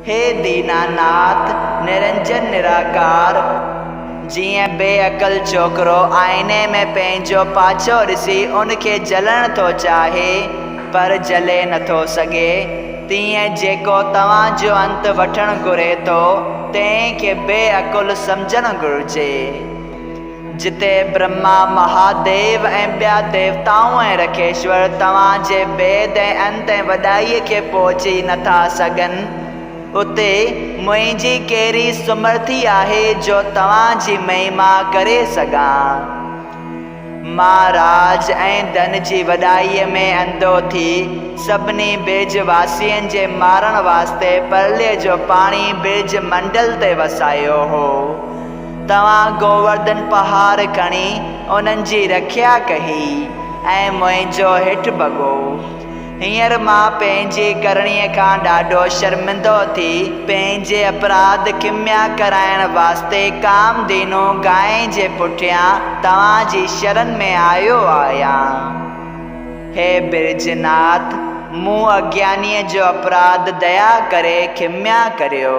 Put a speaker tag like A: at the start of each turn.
A: هي ديناناٿ، نرنجن نراڪار! جيئن بي عقل ڇوڪرو آئيني ۾ پنهنجو پاڇو ڏسي ان کي جهلڻ ٿو چاهي، پر جهلي نٿو سگهي، تيئن جيڪو توهان جو انت وٺڻ گهري ٿو، تنهن کي بي عقل سمجهڻ گهرجي. جتي برهما، مهاديو ۽ ٻيا ديوتائون ۽ رکيشور توهان جي بيد ۽ انت ۽ وڏائيء کي پهچي نٿا سگهن، اتي منهنجي ڪهڙي سمرٿي آهي جو توهان جي مهما ڪري سگهان؟ مان راڄ ۽ ڌن جي وڏائيء ۾ انڌو ٿي، سڀني برج واسين جي مارڻ واسطي پرليه جو پاڻي برج منڊل تي وسايو هو. توهان گوورڌن پهاڙ کڻي انهن جي رکيا ڪئي ۽ منهنجو هيٺ ڀڳو. هينئر مان پنهنجي ڪرڻيء کان ڏاڍو شرمندو ٿي پنهنجي اپراڌ کميا ڪرائڻ واسطي ڪامڌينو گانء جي پٺيان توهان جي شرن ۾ آيو آهيان. هي برجناٿ! مون اگيانيء جو اپراڌ ديا ڪري کميا ڪريو.